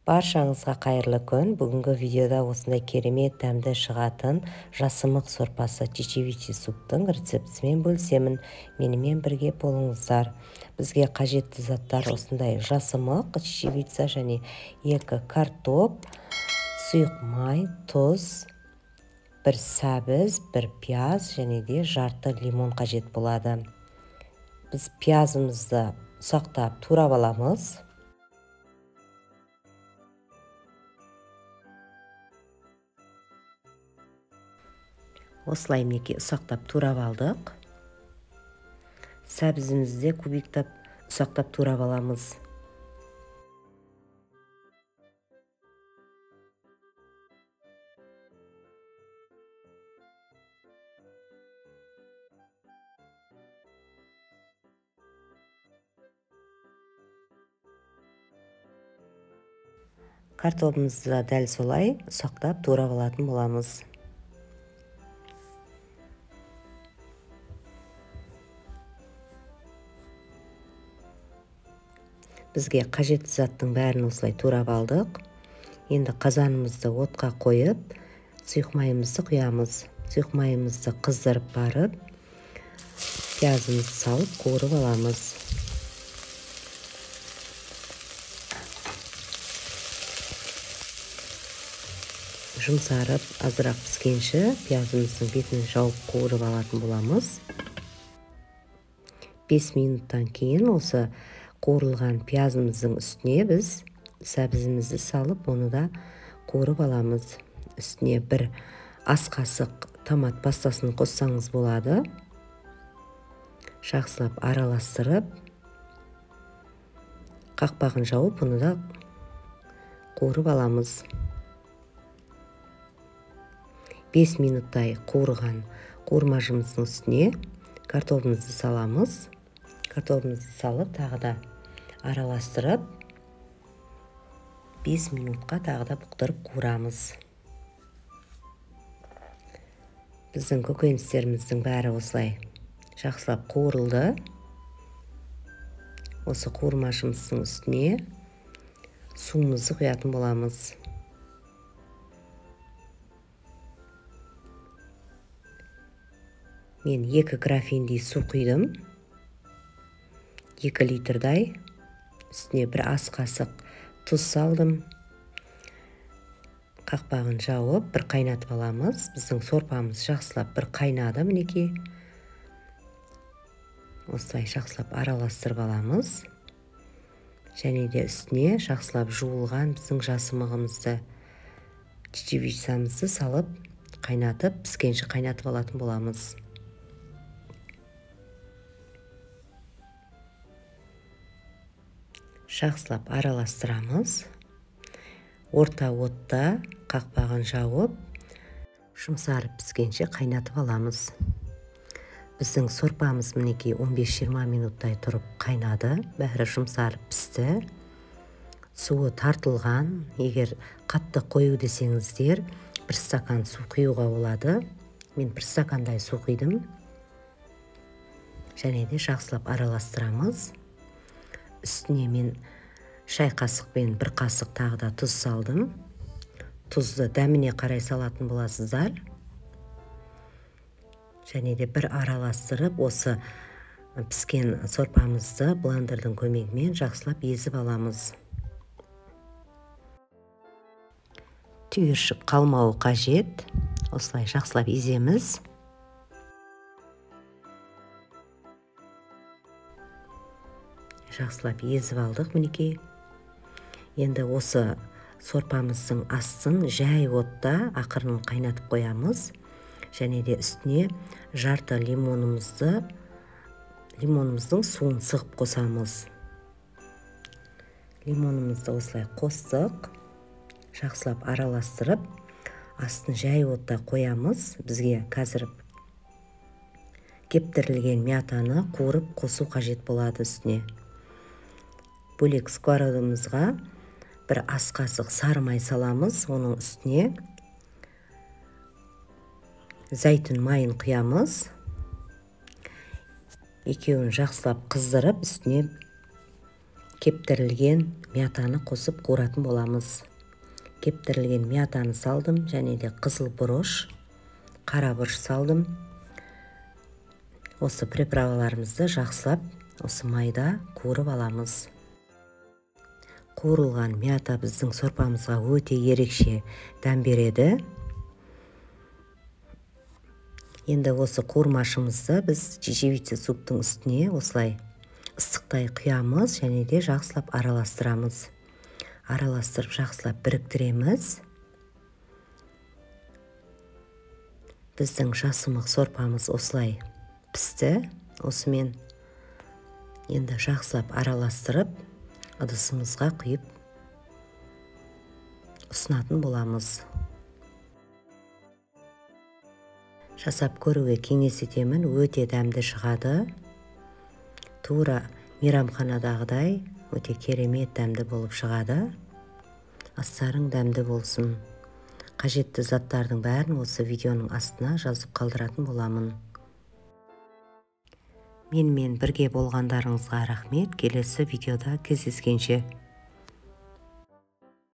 Баршаңызға қайырлы күн. Бүгінгі видеода осындай керемет дәмді шығатын жасымық сорпасы чечевичий суптың рецептісімен бөлісемін. Менімен бірге болыңыздар. Бізге қажетті заттар осындай жасымық, чечевица және 2 картоп, сұйық май, тұз, бір сәбіз, бір пияз және де жарты лимон қажет болады. Біз пиязымызды ұсақтап турап аламыз. Осылай мінекей ұсақтап турап алдық. Сәбізімізді кубиктап ұсақтап турап аламыз. Картобымызды да дәл солай ұсақтап турап алатын боламыз. Бізге қажетті заттың бәрін осылай турап алдық. Енді қазанымызды отқа қойып, сұйық майымызды құямыз. Сұйық майымызды қыздырып барып, пиязымызды салып қуырып аламыз. Жұмсарып, азырақ піскенше пиязымыздың бетін жауып қуырып алатын боламыз. 5 минуттан кейін осы қуырылған пиязымыздың үстіне біз сәбізімізді салып, оны да қуырып аламыз. Үстіне бір ас қасық томат пастасын қоссаңыз болады. Жақсылап араластырып, қақпағын жауып, оны да қуырып аламыз. 5 минуттай қуырған қуырмашымыздың үстіне картобымызды саламыз. Картобымызды салып, тағы да араластырып, 5 минутқа тағы да бұқтырып қуырамыз. Біздің көкөністеріміздің бәрі осылай жақсылап қуырылды. Осы қуырмашымыздың үстіне суымызды құятын боламыз. Мен 2 графиндей су құйдым. 2 литрдай. Үстіне бір ас қасық тұз салдым. Қақпағын жауып, бір қайнатып аламыз. Біздің сорпамыз жақсылап бір қайнады мінекей. Осылай жақсылап араластырып аламыз. Және де үстіне жақсылап жуылған біздің жасымығымызды, чечевицамызды салып, қайнатып, піскенше қайнатып алатын боламыз. Жақсылап араластырамыз. Орта отта қақпағын жауып, жұмсарып піскенше қайнатып аламыз. Біздің сорпамыз мінекей 15-20 минуттай тұрып қайнады. Бәрі жұмсарып пісті. Суы тартылған. Егер қатты қою десеңіздер, бір стакан су құюға болады. Мен бір стакандай су құйдым. Және де жақсылап араластырамыз. Үстіне мен шай қасықпен бір қасық тағы да тұз салдым. Тұзды дәміне қарай салатын боласыздар. Және де бір араластырып, осы піскен сорпамызды блендердің көмегімен жақсылап езіп аламыз. Түйіршік қалмауы қажет. Осылай жақсылап еземіз. Жақсылап езіп алдық мінекей. Енді осы сорпамыздың астын жай отта ақырын қайнатып қоямыз. Және де үстіне жарты лимонымыздың суын сығып қосамыз. Лимонымызды осылай қостық. Жақсылап араластырып, астын жай отта қоямыз. Бізге қазір кептірілген мятаны қуырып қосу қажет болады үстіне. Бөлек сковородамызға бір ас қасық сары май саламыз. Оның үстіне зәйтүн майын құямыз. Екеуін жақсылап қыздырып, үстіне Кептірілген мятаны қосып қуыратын боламыз. Кептірілген мятаны салдым, және де қызыл бұрыш, қара бұрыш салдым. Осы приправаларымызды жақсылап осы майда қуырып аламыз. Қуырылған мята біздің сорпамызға өте ерекше дәм береді. Енді осы қуырмашымызды біз чечевица суптың үстіне осылай ыстықтай құямыз және де жақсылап араластырамыз. Араластырып жақсылап біріктіреміз. Біздің жасымық сорпамыз осылай пісті. Осымен енді жақсылап араластырып ыдысымызға құйып ұсынатын боламыз. Жасап көруге кеңес етемін, өте дәмді шығады. Тура мейрамханадағыдай өте керемет дәмді болып шығады. Астарың дәмді болсын. Қажетті заттардың бәрін осы видеоның астына жазып қалдыратын боламын. Менімен бірге болғандарыңызға рахмет. Келесі видеода кездескенше.